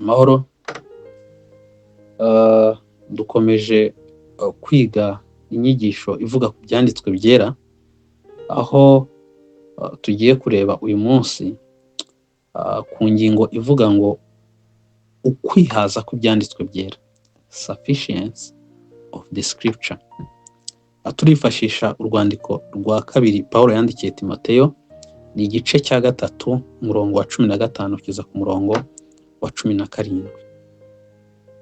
Amahoro. Dukomeje kwiga inyigisho ivuga ku byanditswe byera, aho tugiye kureba uyu munsi ku ngingo ivuga ngo ukwihaza kw'ibyanditswe byera, sufficiency of the scripture. Turifashisha urwandiko rwa kabiri Pawulo yandikiye Timoteyo, ni igice cya 3 umurongo wa 15 kugeza ku murongo wa 17.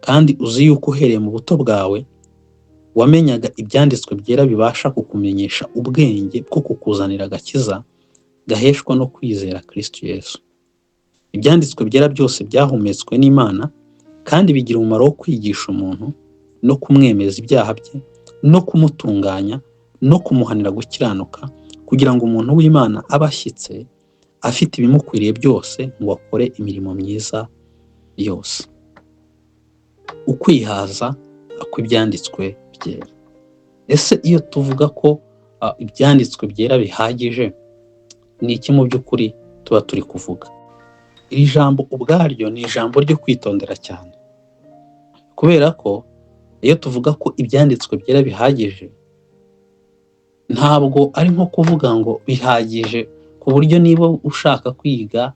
Kandi uzi yuko uhereye mu buto bwawe wamenyaga ibyanditswe byera bibasha kukumenyesha ubwenge bwo kukuzanira agakiza gaheshwa no kwizera Kristo Yesu. Ibyanditswe byera byose byahumetswe n'Imana kandi bigira umumaro wo kwigisha umuntu no kumwemeza ibyaha bye no kumutunganya no kumuhanira gukiranuka, kugira ngo umuntu w'Imana abe ashyitse afite ibimukwiriye byose ngo akore imirimo myiza yose. Ukwihaza kw'ibyanditswe byera. Ese iyo tuvuga ko ibyanditswe byera bihagije, ni iki mu by'ukuri tuba turi kuvuga? Iri jambo ubwaryo ni ijambo ryo kwitondera cyane, kubera ko iyo tuvuga ko ibyanditswe byera bihagije, ntabwo ari nko kuvuga ngo bihagije ku buryo niba ushaka kwiga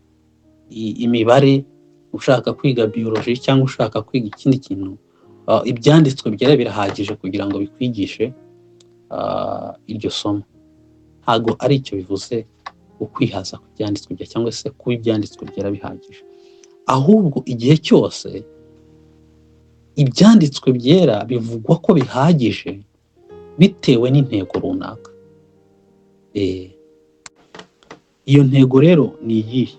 imibare, ushaka kwiga biyoloji cyangwa ushaka kwiga ikindi kintu, ibyanditswe byera birahagije kugira ngo bikwigishe iryo somo. Ntabwo ari icyo bivuze ukwihaza ku byanditswe byera cyangwa se kuba ibyanditswe byera bihagije, ahubwo igihe cyose ibyanditswe byera bivugwa ko bihagije bitewe n'intego runaka. Iyo ntego rero ni iyihe?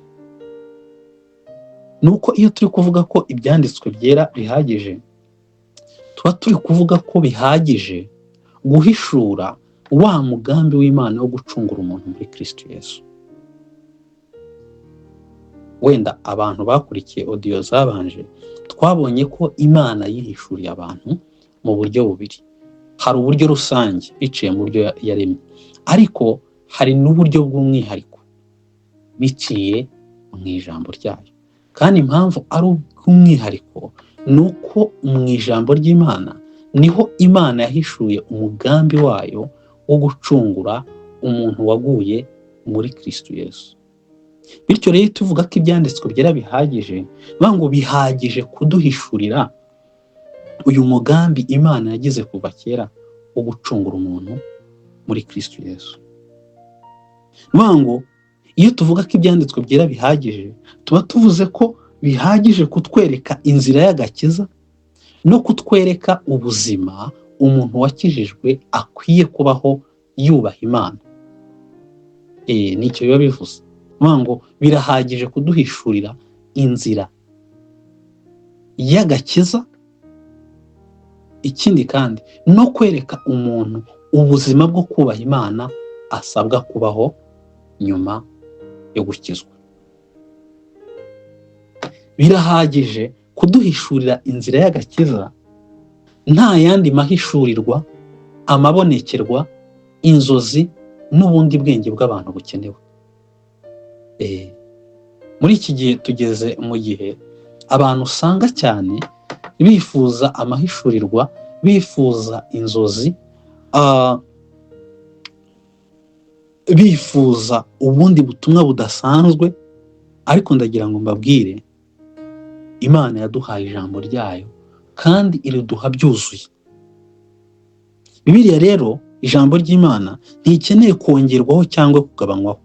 Ni uko iyo turi kuvuga ko ibyanditswe byera bihagije, tuba turi kuvuga ko bihagije guhishura wa mugambi w'Imana wo gucungura umuntu muri Kristo Yesu. Wenda abantu bakurikiye audio zabanje, twabonye ko Imana yihishuriye abantu mu buryo bubiri. Hari uburyo rusange biciye mu buryo yaremye, ariko hari n'uburyo bw'umwihariko biciye mu ijambo ryayo. Kandi impamvu ari ubw'umwihariko ni uko mu ijambo ry'Imana niho Imana yahishuye umugambi wayo wo gucungura umuntu waguye muri Kristo Yesu. Bityo rero tuvuga ko ibyanditswe byera bihagije, bivuga ngo bihagije kuduhishurira uyu mugambi Imana yagize kuva kera wo gucungura umuntu muri Kristo Yesu. Bivuga ngo iyo tuvuga ko ibyanditswe byera bihagije, tuba tuvuze ko bihagije kutwereka inzira y'agakiza no kutwereka ubuzima umuntu wakijijwe akwiye kubaho yubaha Imana. Nicyo biba bivuze. Bivuga ngo birahagije kuduhishurira inzira y'agakiza, ikindi kandi no kwereka umuntu ubuzima bwo kubaha Imana asabwa kubaho nyuma yo gukizwa. Birahagije kuduhishurira inzira y'agakiza nta yandi mahishurirwa, amabonekerwa, inzozi n'ubundi bwenge bw'abantu bukenewe. Muri iki gihe tugeze mu gihe abantu usanga cyane bifuza amahishurirwa, bifuza inzozi, bifuza ubundi butumwa budasanzwe, ariko ndagira ngo mbabwire, Imana yaduhaye ijambo ryayo kandi iriduha byuzuye. Bibiliya rero, ijambo ry'Imana, ntikeneye kongerwaho cyangwa kugabanywaho.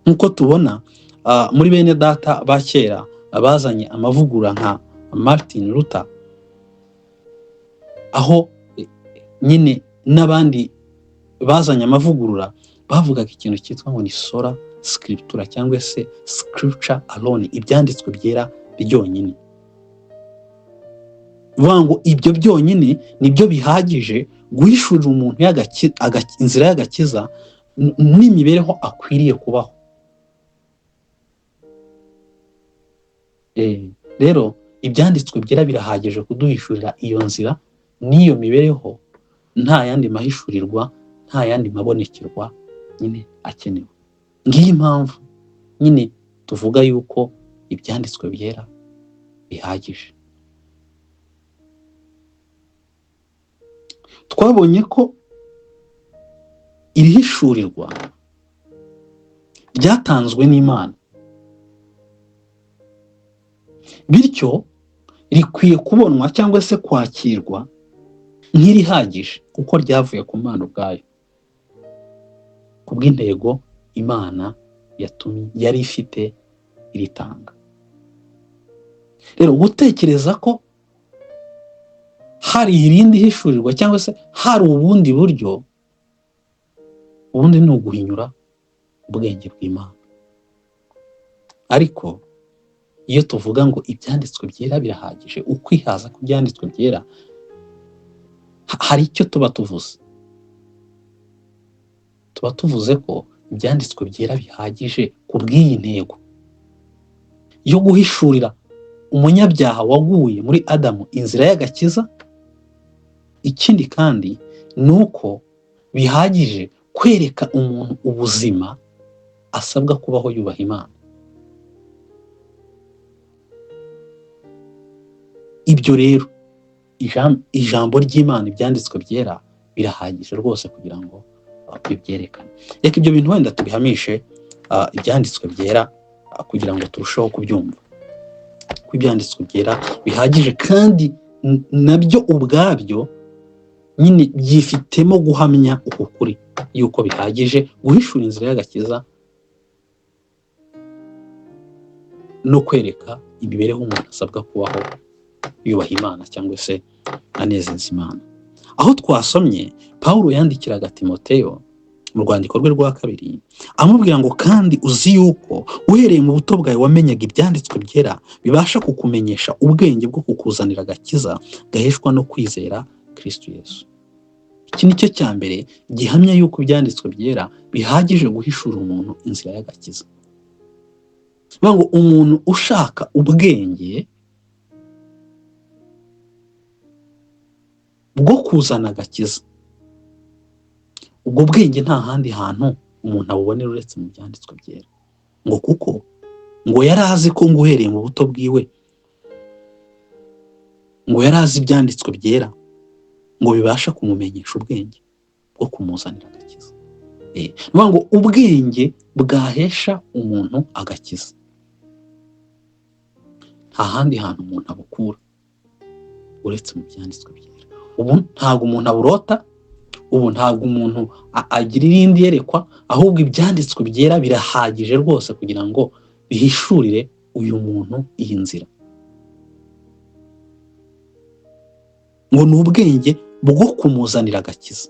Nk'uko tubona muri bene data ba kera bazanye amavugurura nka Martin Luther, aho nyine n'abandi bazanye amavugurura bavugaga ikintu cyitwa ngo ni sola scriptura cyangwa se scripture alone, ibyanditswe byera byonyine. Bivuga ngo ibyo byonyine nibyo bihagije guhishurira umuntu inzira y'agakiza n'imibereho akwiriye kubaho. Rero ibyanditswe byera birahagije kuduhishurira iyo nzira n'iyo mibereho, nta yandi mahishurirwa, nta yandi mabonekerwa nyine akenewe. Ngiyi impamvu nyine tuvuga yuko ibyanditswe byera bihagije. Twabonye ko iri hishurirwa ryatanzwe n'Imana, bityo rikwiye kubonwa cyangwa se kwakirwa nk'irihagije kuko ryavuye ku Mana ubwayo, kubw'intego Imana yatumye yari ifite iritanga. Rero gutekereza ko hari irindi hishurirwa cyangwa se hari ubundi buryo, ubundi ni uguhinyura ubwenge bw'Imana. Ariko iyo tuvuga ngo ibyanditswe byera birahagije, ukwihaza ku byanditswe byera, hari icyo tuba tuvuze. Tuba tuvuze ko ibyanditswe byera bihagije ku bw'iyi ntego yo guhishurira umunyabyaha waguye muri Adamu inzira y'agakiza. Ikindi kandi ni uko bihagije kwereka umuntu ubuzima asabwa kubaho yubaha Imana. Ibyo rero ijambo ry'Imana, ibyanditswe byera birahagije rwose kugira ngo bibyerekane. Reka ibyo bintu wenda tubihamishe ibyanditswe byera kugira ngo turusheho kubyumva ko ibyanditswe byera bihagije, kandi nabyo ubwabyo nyine byifitemo guhamya uku kuri yuko bihagije guhishura inzira y'agakiza no kwereka imibereho umuntu asabwa kubaho yubaha Imana cyangwa se anezeza Imana. Aho twasomye Pawulo yandikiraga Timoteyo mu rwandiko rwe rwa kabiri amubwira ngo kandi uzi yuko uhereye mu buto bwawe wamenyaga ibyanditswe byera bibasha kukumenyesha ubwenge bwo kukuzanira agakiza gaheshwa no kwizera Kristo Yesu. Iki ni cyo cya mbere gihamya yuko ibyanditswe byera bihagije guhishura umuntu inzira y'agakiza. Ngo umuntu ushaka ubwenge bwo kuzana agakiza, ubwo bwenge nta handi hantu umuntu abubonera uretse mu byanditswe byera. Ngo kuko ngo yari azi ko ngo uhereye mu buto bwiwe ngo yari azi ibyanditswe byera ngo bibasha kumumenyesha ubwenge bwo kumuzanira agakiza. Ngo ubwenge bwahesha umuntu agakiza nta handi hantu umuntu abukura uretse mu byanditswe byera. Ubu ntabwo umuntu aburota, ubu ntabwo umuntu agira irindi yerekwa, ahubwo ibyanditswe byera birahagije rwose kugira ngo bihishurire uyu muntu iyi nzira. Ngo ni ubwenge bwo kumuzanira agakiza,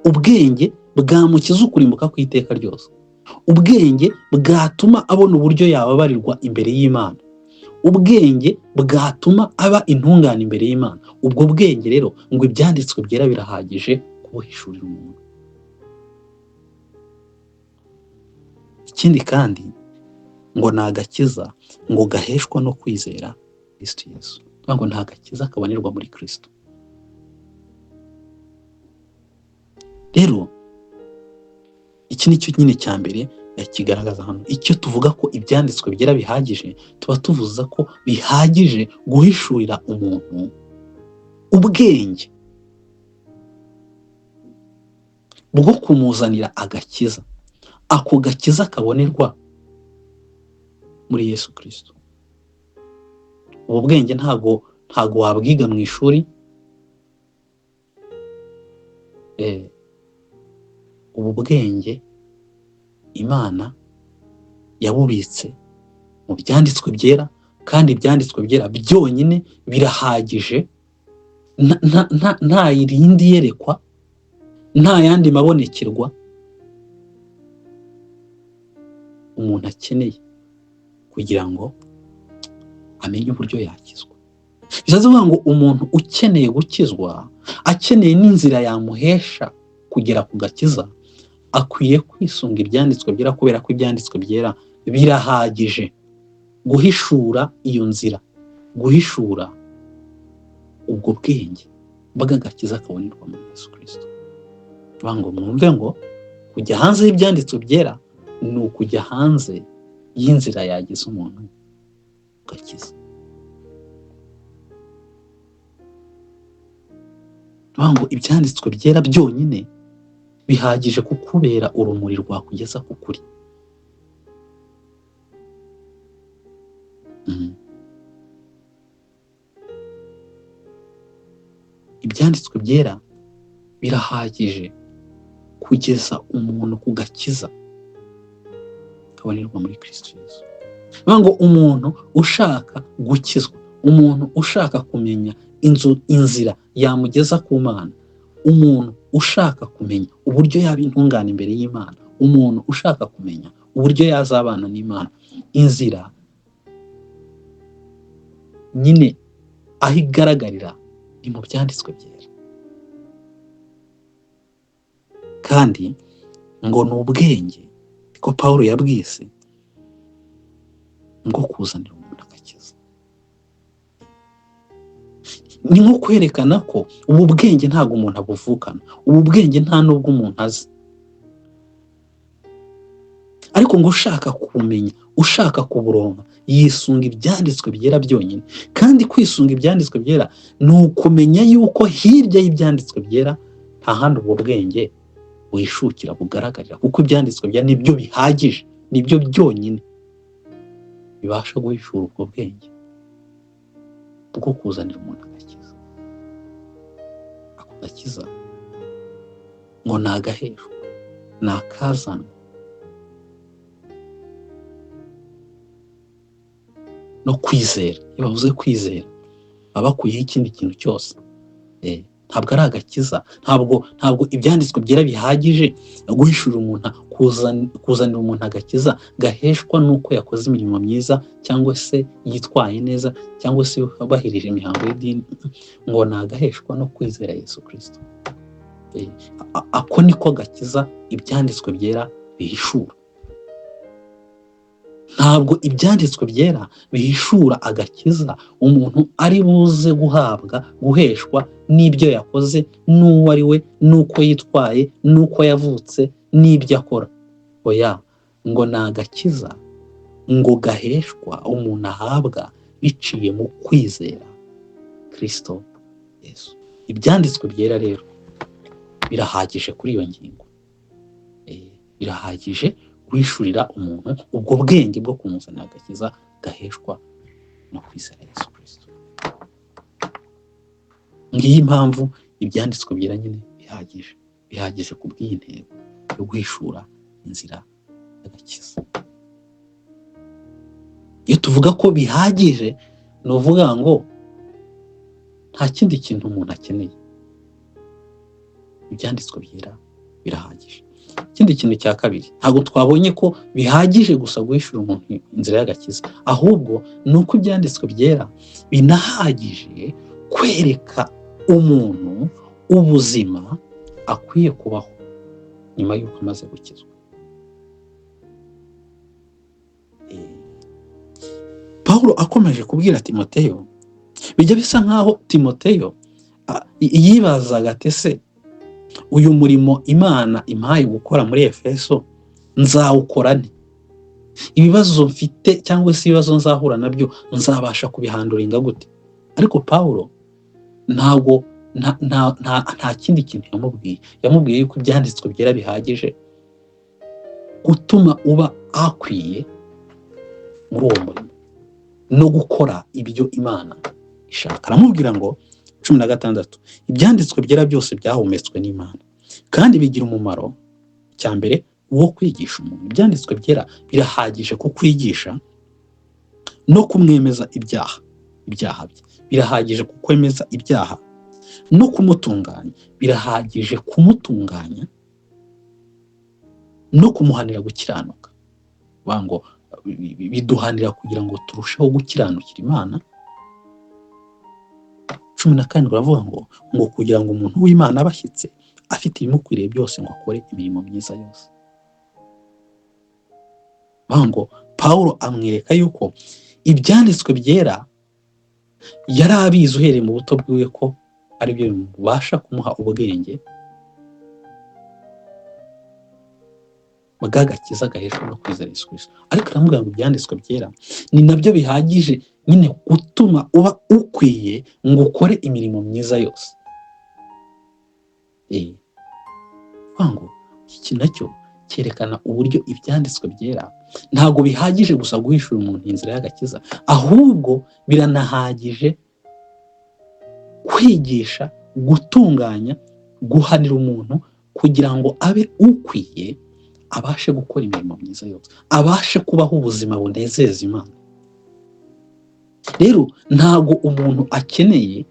ubwenge bwamukiza ukurimbuka ku iteka ryose, ubwenge bwatuma abona uburyo yababarirwa imbere y'Imana, ubwenge bwatuma aba intungane imbere y'Imana. Ubwo bwenge rero ngo ibyanditswe byera birahagije kubuhishurira umuntu. Ikindi kandi ngo ni agakiza ngo gaheshwa no kwizera Kristo Yesu. Ngo nta gakiza kabonerwa muri Kristo. Rero iki ni cyo nyine cya mbere kigaragaza hano. Icyo tuvuga ko ibyanditswe byera bihagije, tuba tuvuza ko bihagije guhishurira umuntu ubwenge bwo kumuzanira agakiza. Ako gakiza kabonerwa muri Yesu Kristo. Ubu bwenge ntago wabwiga mu ishuri. Ubu bwenge Imana yabubitse mu byanditswe byera, kandi ibyanditswe byera byonyine birahagije, nta irindi yerekwa, nta yandi mabonekerwa umuntu akeneye kugira ngo amenye uburyo yakizwa. Bishatse kuvuga ngo umuntu ukeneye gukizwa, akeneye n'inzira yamuhesha kugera ku gakiza, akwiye kwisunga ibyanditswe byera, kubera ko ibyanditswe byera birahagije guhishura iyo nzira, guhishura ubwo bwenge bw'agakiza kabonerwa muri Yesu Kristo. Ngo mwumve ngo kujya hanze y'ibyanditswe byera ni ukujya hanze y'inzira yagize umuntu gakiza. Ngo ibyanditswe byera byonyine bihagije kukubera urumuri rwakugeza ku kuri. Ibyanditswe byera birahagije kugeza umuntu ku gakiza kabonerwa muri Kristo Yesu. Ngo umuntu ushaka gukizwa, umuntu ushaka kumenya inzira yamugeza ku Mana, umuntu ushaka kumenya uburyo yaba intungane imbere y'Imana, umuntu ushaka kumenya uburyo yazabana n'Imana, inzira nyine aho igaragarira ni mu byanditswe byera. Kandi ngo ni ubwenge, ko Pawulo yabwise ngo kuzanira umuntu agakiza. Ni nko kwerekana ko ubu bwenge ntabwo umuntu abuvukana, ubu bwenge nta n'ubwo umuntu azi, ariko ngo ushaka kumenya, ushaka kuburonka, yisunga ibyanditswe byera byonyine. Kandi kwisunga ibyanditswe byera ni ukumenya yuko hirya y'ibyanditswe byera nta handi ubwo bwenge wishukira bugaragarira, kuko ibyanditswe byera nibyo bihagije, nibyo byonyine bibasha guhishura ubwo bwenge bwo kuzanira umuntu agakiza. Ako gakiza ngo ni agaheshwa, ni akazanwa no kwizera. Iyo bavuze kwizera baba bakuyeho ikindi kintu cyose. Ntabwo ari agakiza, ntabwo ibyanditswe byera bihagije guhishurira umuntu, kuzanira umuntu agakiza gaheshwa n'uko yakoze imirimo myiza cyangwa se yitwaye neza cyangwa se yubahirije imihango y'idini, ngo ni agaheshwa no kwizera Yesu Kristo. Ako niko gakiza ibyanditswe byera bihishura. Ntabwo ibyanditswe byera bihishura agakiza umuntu ari buze guhabwa, guheshwa n'ibyo yakoze, n'uwo ari we, n'uko yitwaye, n'uko yavutse, n'ibyo akora. Oya, ngo ni agakiza ngo gaheshwa umuntu ahabwa biciye mu kwizera Kristo Yesu. Ibyanditswe byera rero birahagije kuri iyo ngingo, birahagije guhishurira umuntu ubwo bwenge bwo kumuzanira agakiza gaheshwa no kwizera Yesu Kristo. Ngiyi impamvu ibyanditswe byera nyine bihagije ku bw'iyi ntego yo guhishura inzira y'agakiza. Iyo tuvuga ko bihagije, ni uvuga ngo nta kindi kintu umuntu akeneye, ibyanditswe byera birahagije. Ikindi kintu cya kabiri, ntabwo twabonye ko bihagije gusa guhishura umuntu inzira y'agakiza, ahubwo ni uko ibyanditswe byera binahagije kwereka umuntu ubuzima akwiye kubaho nyuma y'uko amaze gukizwa. Pawulo akomeje kubwira Timoteyo, bijya bisa nkaho Timoteyo yibazaga ati se uyu murimo Imana impaye gukora muri Efeso nzawukora nte? Ibibazo mfite cyangwa se ibibazo nzahura nabyo nzabasha kubihanduringa gute? Ariko Pawulo ntabwo nta kindi kintu yamubwiye. Yamubwiye yuko ibyanditswe byera bihagije gutuma uba akwiye muri uwo murimo no gukora ibyo Imana ishaka. Aramubwira ngo 16, ibyanditswe byera byose byahumetswe n'Imana kandi bigira umumaro, cya mbere wo kwigisha umuntu. Ibyanditswe byera birahagije kukwigisha no kumwemeza ibyaha bye, birahagije kukwemeza ibyaha no kumutunganya, birahagije kumutunganya no kumuhanira gukiranuka. Ngo biduhanira kugira ngo turusheho gukiranukira Imana. 17 baravuga ngo kugira ngo umuntu w'Imana abashyitse afite ibimukwiriye byose ngo akore imirimo myiza yose. Ngo Pawulo amwereka yuko ibyanditswe byera yari abizi uhereye mu buto bwiwe ko aribyo bibasha kumuha ubwenge bw'agakiza gaheshwa no kwizera Yesu Kristo. Ariko aramubwira ngo ibyanditswe byera ni nabyo bihagije nyine gutuma uba ukwiye ngo ukore imirimo myiza yose. Ngo iki nacyo cyerekana uburyo ibyanditswe byera ntabwo bihagije gusa guhishura umuntu inzira y'agakiza, ahubwo biranahagije kwigisha, gutunganya, guhanira umuntu kugira ngo abe ukwiye, abashe gukora imirimo myiza yose, abashe kubaho ubuzima bunezeza Imana. Rero ntabwo umuntu akeneye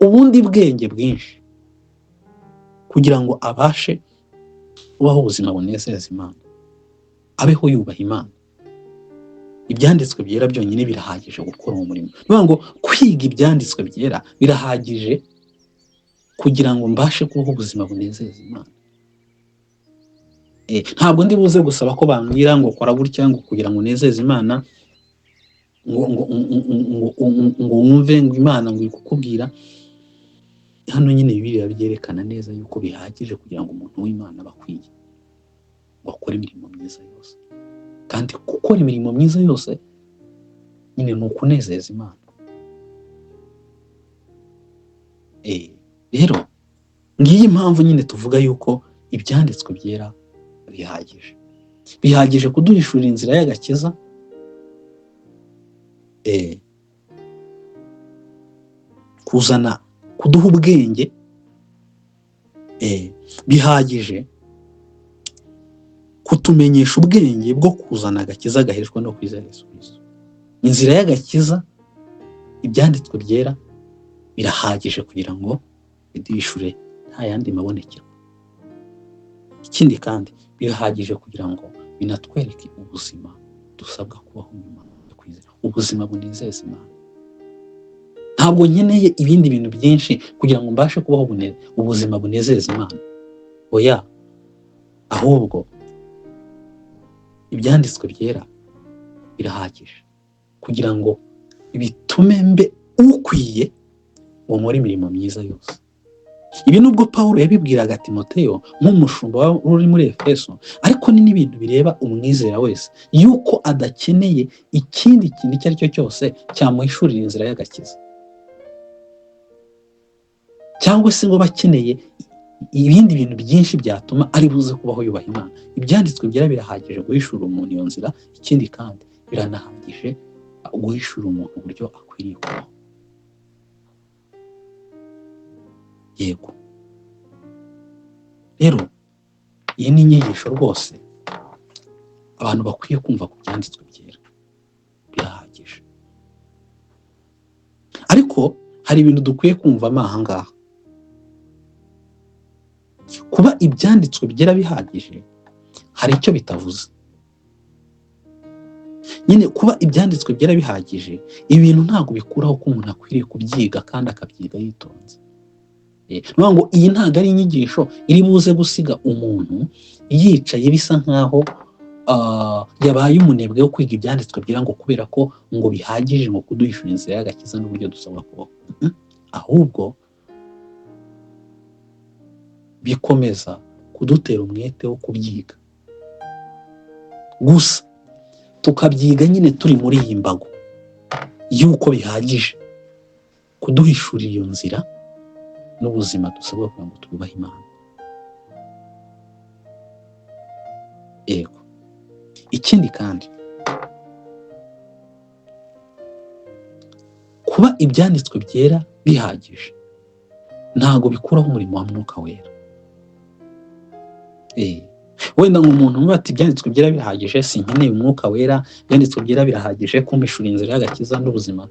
ubundi bwenge bwinshi kugira ngo abashe kubaho ubuzima bunezeza Imana, abeho yubaha Imana. Ibyanditswe byera byonyine birahagije gukora uwo murimo. Ni ukuvuga ngo kwiga ibyanditswe byera birahagije kugira ngo mbashe kubaho ubuzima bunezeza Imana. Ntabwo ndi buze gusaba ko bambwira ngo kora gutya ngo kugira ngo unezeze Imana, ngo wumve ngo Imana ngo iri kukubwira. Hano nyine Bibiliya byerekana neza yuko bihagije kugira ngo umuntu w'Imana aba akwiye ngo akore imirimo myiza yose. Kandi gukora imirimo myiza yose nyine ni ukunezeza Imana. Rero ngiyi impamvu nyine tuvuga yuko ibyanditswe byera bihagije. Bihagije kuduhishurira inzira y'agakiza, kuzana kuduha ubwenge, bihagije kutumenyesha ubwenge bwo kuzana agakiza gaheshwa no kwizera Yesu Kristo. Inzira y'agakiza, ibyanditswe byera birahagije kugira ngo biduhishure nta yandi mabonekerwa. Ikindi kandi birahagije kugira ngo binatwereke ubuzima dusabwa kubaho nyuma yo kwizera, ubuzima bunezeza Imana. Ntabwo nkeneye ibindi bintu byinshi kugira ngo mbashe kubaho ubuzima bunezeza Imana. Oya, ahubwo ibyanditswe byera birahagije kugira ngo bitume mbe ukwiye ngo nkore imirimo myiza yose. Ibi nubwo Pawulo yabibwiraga Timoteyo nk'umushumba uri muri Efeso, ariko ni n'ibintu bireba umwizera wese, yuko adakeneye ikindi kintu icyo ari cyo cyose cyamuhishurira inzira y'agakiza, cyangwa se ngo bakeneye ibindi bintu byinshi byatuma ari buze kubaho yubaha Imana. Ibyanditswe byera birahagije guhishura umuntu iyo nzira, ikindi kandi biranahagije guhishura umuntu uburyo akwiriye kubaho. Yego, rero iyi ni inyigisho rwose abantu bakwiye kumva ku byanditswe byera, birahagije. Ariko hari ibintu dukwiye kumvamo aha ngaha. Kuba ibyanditswe byera bihagije hari icyo bitavuze. Nyine kuba ibyanditswe byera bihagije, ibintu ntabwo bikuraho ko umuntu akwiriye kubyiga kandi akabyiga yitonze. Ngo iyi ntabwo ari inyigisho iri buze gusiga umuntu yicaye bisa nkaho yabaye umunebwe wo kwiga ibyanditswe byera ngo kubera ko ngo bihagije ngo kuduhishura inzira y'agakiza n'uburyo dusabwa kubaho. Ahubwo bikomeza kudutera umwete wo kubyiga, gusa tukabyiga nyine turi muri iyi mbago y'uko bihagije kuduhishurira iyo nzira n'ubuzima dusabwa kugira ngo twubahe Imana. Yego, ikindi kandi kuba ibyanditswe byera bihagije ntabwo bikuraho umurimo wa Mwuka Wera. Wenda ngo umuntu umwe ati ibyanditswe byera birahagije, sinkeneye Umwuka Wera, ibyanditswe byera birahagije kumpishura inzira y'agakiza n'ubuzima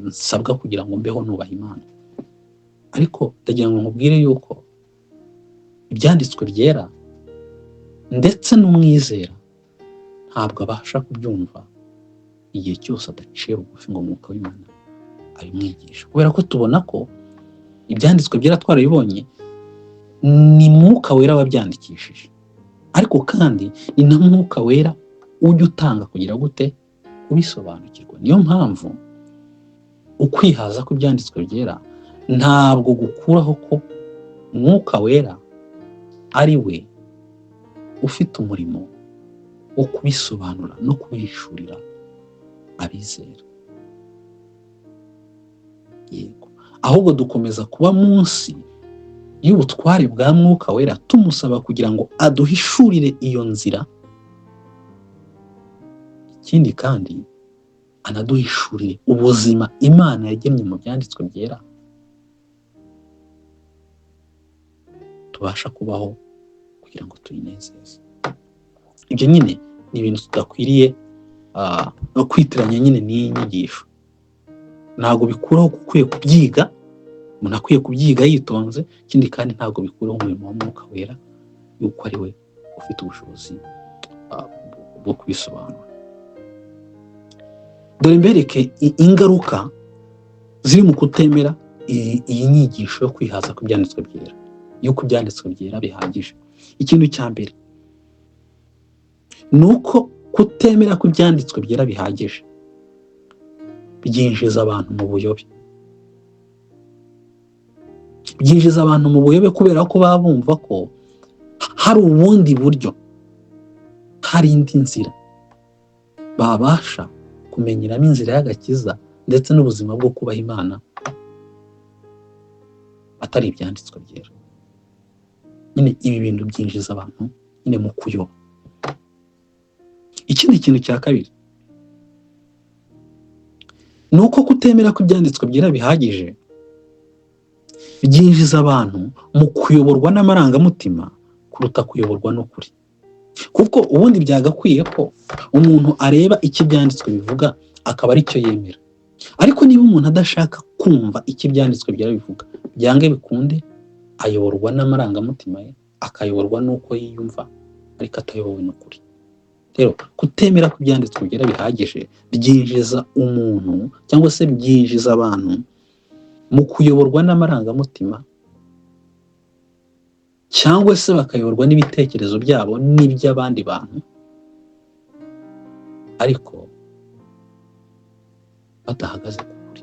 nsabwa kugira ngo mbeho nubaha Imana. Ariko ndagira ngo nkubwire yuko ibyanditswe byera ndetse n'umwizera ntabwo abasha kubyumva igihe cyose adaciye bugufi ngo Umwuka w'Imana abimwigisha. Kubera ko tubona ko ibyanditswe byera twarabibonye ni Mwuka Wera wabyandikishije, ariko kandi ni na Mwuka Wera ujya utanga kugira gute kubisobanukirwa. Niyo mpamvu ukwihaza kw'ibyanditswe byera ntabwo gukuraho ko Mwuka Wera ari we ufite umurimo wo kubisobanura no kubihishurira abizera. Yego, ahubwo dukomeza kuba munsi y'ubutware bwa Mwuka Wera, tumusaba kugira ngo aduhishurire iyo nzira. Ikindi kandi anaduhishurire ubuzima Imana yagennye mu byanditswe byera tubasha kubaho kugira ngo tuyinezeze. Ibyo nyine ni ibintu tudakwiriye no kwitiranya nyine n'iyi nyigisho. Ntabwo bikuraho ko ukwiye kubyiga, umuntu akwiye kubyiga yitonze. Ikindi kandi ntabwo bikuraho umurimo wa Mwuka Wera yuko ari we ufite ubushobozi bwo kubisobanura. Dore mbereke ingaruka ziri mu kutemera iyi nyigisho yo kwihaza ku byanditswe byera, yuko ibyanditswe byera bihagije. Ikintu cya mbere ni uko kutemera ko ibyanditswe byera bihagije byinjiza abantu mu buyobe. Byinjiza abantu mu buyobe kubera ko baba bumva ko hari ubundi buryo, hari indi nzira babasha kumenyeramo inzira y'agakiza ndetse n'ubuzima bwo kubaha Imana atari ibyanditswe byera. Nyine ibi bintu byinjiza abantu nyine mu kuyoba. Ikindi kintu cya kabiri ni uko kutemera ko ibyanditswe byera bihagije byinjiza abantu mu kuyoborwa n'amarangamutima kuruta kuyoborwa n'ukuri. Kuko ubundi byagakwiye ko umuntu areba icyo ibyanditswe bivuga akaba aricyo yemera. Ariko niba umuntu adashaka kumva icyo ibyanditswe byera bivuga, byange bikunde ayoborwa n'amarangamutima ye, akayoborwa n'uko yiyumva, ariko atayobowe n'ukuri. Rero kutemera ko ibyanditswe byera bihagije byinjiza umuntu cyangwa se byinjiza abantu mu kuyoborwa n'amarangamutima, cyangwa se bakayoborwa n'ibitekerezo byabo n'iby'abandi bantu, ariko badahagaze ku kuri.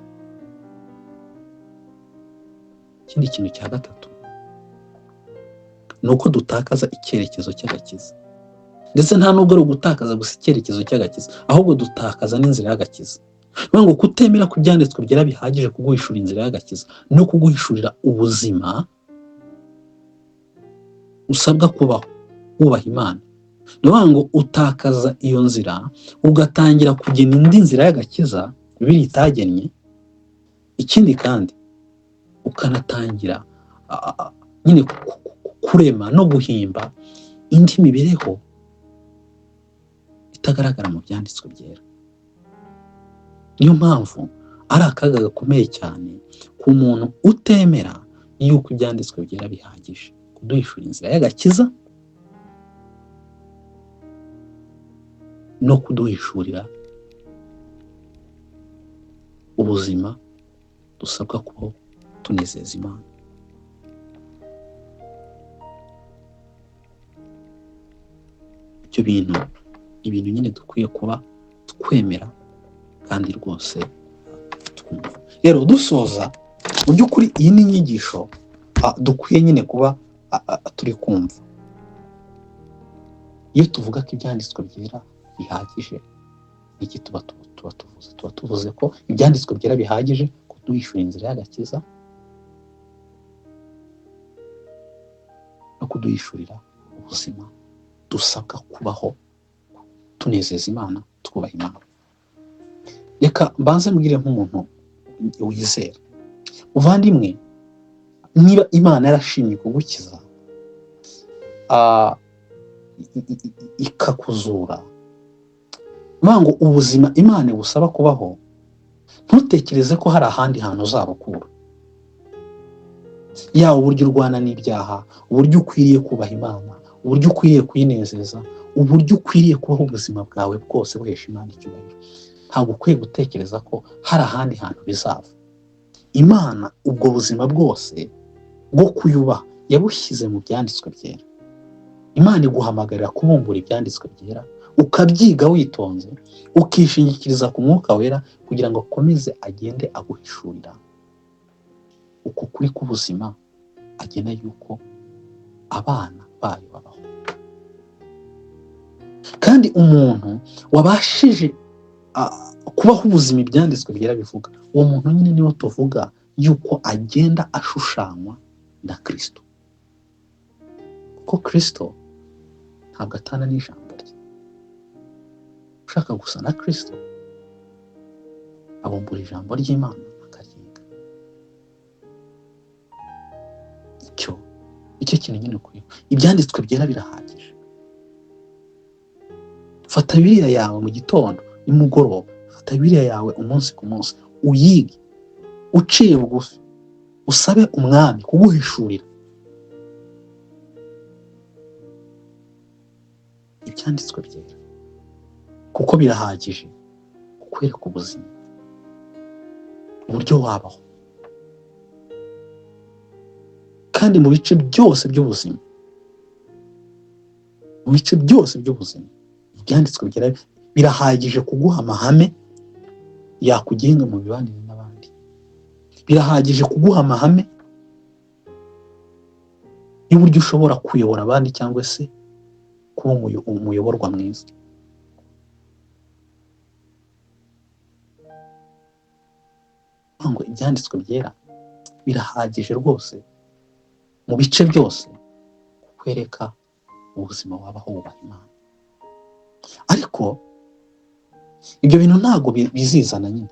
Ikindi kintu cya gatatu ni uko dutakaza icyerekezo cy'agakiza. Ndetse nta nubwo ari ugutakaza gusa icyerekezo cy'agakiza, ahubwo dutakaza n'inzira y'agakiza. Ni ngo kutemera ko ibyanditswe byera bihagije kuguhishurira inzira y'agakiza no kuguhishurira ubuzima usabwa kubaho wubaha Imana. Ni ngo utakaza iyo nzira ugatangira kugena indi nzira y'agakiza Bibiliya itagennye. Ikindi kandi ukanatangira nyine kurema no guhimba indi mibereho itagaragara mu byanditswe byera. Niyo mpamvu ari akaga gakomeye cyane ku muntu utemera yuko ibyanditswe byera bihagije kuduhishura inzira y'agakiza no kuduhishurira ubuzima dusabwa kubaho tunezeza Imana. Ibyo bintu ibintu nyine dukwiye kuba twemera kandi rwose twumva. Rero dusoza, mu by'ukuri iyi ni inyigisho dukwiye nyine kuba turi kumva. Iyo tuvuga ko ibyanditswe byera bihagije, iki tuba tuvuze? Tuba tuvuze ko ibyanditswe byera bihagije kuduhishura inzira y'agakiza no kuduhishurira ubuzima dusabwa kubaho tunezeza Imana, twubaha Imana. Reka mbanze mbwire nk'umuntu wizera, muvandimwe, niba Imana yarashimye kugukiza ikakuzura, ngo ubuzima Imana igusaba kubaho, ntutekereze ko hari ahandi hantu uzabukura. Yaba uburyo urwana n'ibyaha, uburyo ukwiriye kubaha Imana, uburyo ukwiriye kuyinezeza, uburyo ukwiriye kubaho ubuzima bwawe bwose buhesha Imana icyubahiro, ntabwo ukwiye gutekereza ko hari ahandi hantu bizava. Imana ubwo buzima bwose bwo kuyubaha yabushyize mu byanditswe byera. Imana iguhamagarira kubumbura ibyanditswe byera, ukabyiga witonze, ukishingikiriza ku Mwuka Wera kugira ngo akomeze agende aguhishurira uko kuri k'ubuzima agena yuko abana bayo babaho. Kandi umuntu wabashije kubaho ubuzima ibyanditswe byera bivuga, uwo muntu nyine niwo tuvuga yuko agenda ashushanywa na Kristo, kuko Kristo ntabwo atana n'ijambo rye. Ushaka gusa na Kristo abumbura ijambo ry'Imana akaryiga. Icyo kintu nyine ukwiye, ibyanditswe byera birahagije. Fata Bibiliya yawe mu gitondo nimugoroba, fata Bibiliya yawe umunsi ku munsi, uyige uciye bugufi, usabe umwami kuguhishurira ibyanditswe byera, kuko birahagije kukwereka ubuzima, uburyo wabaho, kandi mu bice byose by'ubuzima, mu bice byose by'ubuzima ibyanditswe byera birahagije kuguha amahame yakugenga mu mibanire n'abandi, birahagije kuguha amahame y'uburyo ushobora kuyobora abandi cyangwa se kuba umuyoborwa mwiza. Ngo ibyanditswe byera birahagije rwose mu bice byose kukwereka ubuzima wabaho wubaha Imana. Ariko ibyo bintu ntabwo bizizana nyine,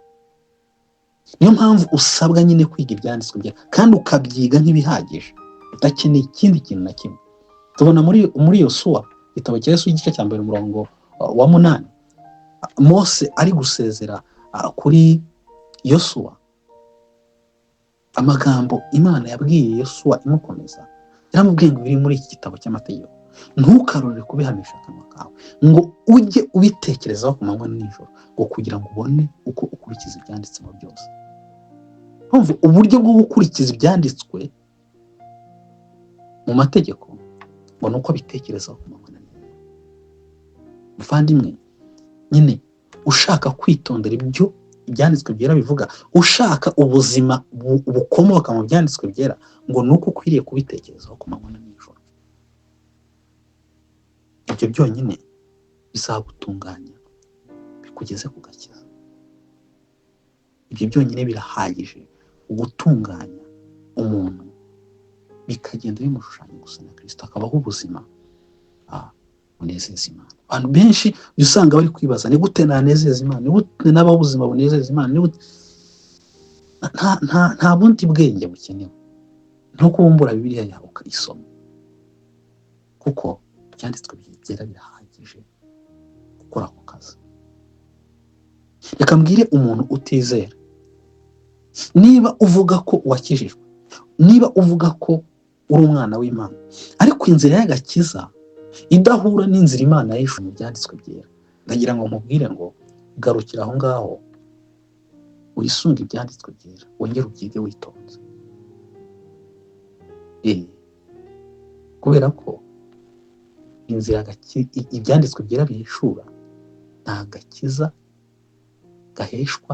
niyo mpamvu usabwa nyine kwiga ibyanditswe byera kandi ukabyiga nk'ibihagije, udakeneye ikindi kintu na kimwe. Tubona muri Yosuwa igitabo cya Yesu igice cya mbere umurongo wa 8, Mose ari gusezera kuri Yosuwa, amagambo Imana yabwiye Yosuwa imukomeza, yaramubwiye ngo biri muri iki gitabo cy'amategeko ntukarorere kubihamisha akanwa kawe, ngo ujye ubitekerezaho ku manywa nijoro, ngo kugira ngo ubone uko ukurikiza ibyanditsemo byose. Urumva uburyo bwo gukurikiza ibyanditswe mu mategeko ngo ni uko abitekerezaho ku manywa na nijoro. Muvandimwe, nyine ushaka kwitondera ibyo ibyanditswe byera bivuga, ushaka ubuzima bukomoka mu byanditswe byera, ngo ni uko ukwiriye kubitekerezaho ku manywa na nijoro. Ibyo byonyine bizagutunganya bikugeze ku gakiza. Ibyo byonyine birahagije gutunganya umuntu, bikagenda bimushushanya gusa na Kristo, akabaho ubuzima bunezeza Imana. Abantu benshi usanga bari kwibaza, ni gute nanezeza Imana, ni gute nabaho ubuzima bunezeza Imana, nta bundi bwenge bukenewe, no kubumbura Bibiliya yawe ukayisoma, kuko ibyanditswe byera birahagije gukora ako kazi. Reka mbwire umuntu utizera, niba uvuga ko wakijijwe, niba uvuga ko uri umwana w'Imana, ariko inzira y'agakiza idahura n'inzira Imana yishuye mu byanditswe byera, ndagira ngo nkubwire ngo garukira aho ngaho, wisunge ibyanditswe byera, wongere ubyige witonze. Kubera ko inzira ibyanditswe byera bihishura nta gakiza gaheshwa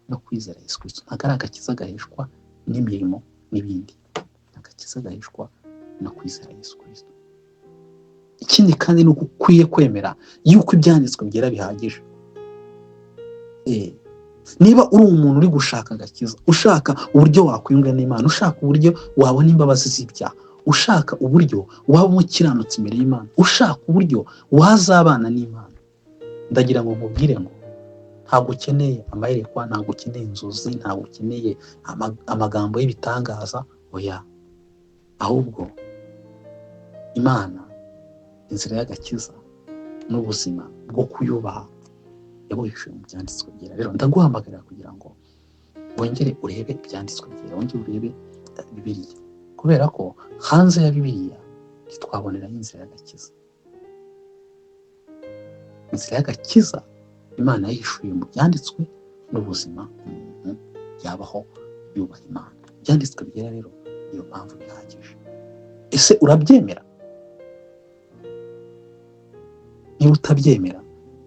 no kwizera Yesu Kristo, ntabwo ari agakiza gaheshwa n'imirimo n'ibindi, agakiza gaheshwa no kwizera Yesu Kristo. Ikindi kandi ni uko ukwiye kwemera yuko ibyanditswe byera bihagije. Niba uri umuntu uri gushaka agakiza, ushaka uburyo wakwiyunga n'Imana, ushaka uburyo wabona imbabazi z'ibyaha, ushaka uburyo waba umukiranutsi imbere y'Imana, ushaka uburyo wazabana n'Imana, ndagira ngo nkubwire ngo ntabwo ukeneye amayerekwa, ntabwo ukeneye inzozi, ntabwo ukeneye amagambo y'ibitangaza, oya. Ahubwo Imana inzira y'agakiza n'ubuzima bwo kuyubaha yabuhishuye mu byanditswe byera. Rero ndaguhamagarira kugira ngo wongere urebe ibyanditswe byera, wongere urebe Bibiliya, kubera ko hanze ya Bibiliya ntitwaboneraho inzira y'agakiza. Inzira y'agakiza Imana yahishuye mu byanditswe n'ubuzima umuntu yabaho yubaha Imana. Ibyanditswe byera rero niyo mpamvu bihagije. Ese urabyemera? Niba utabyemera,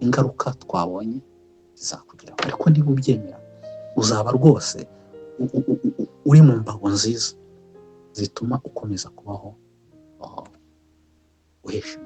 ingaruka twabonye zizakugeraho. Ariko niba ubyemera, uzaba rwose uri mu mbago nziza Zituma ukomeza kubaho uhesha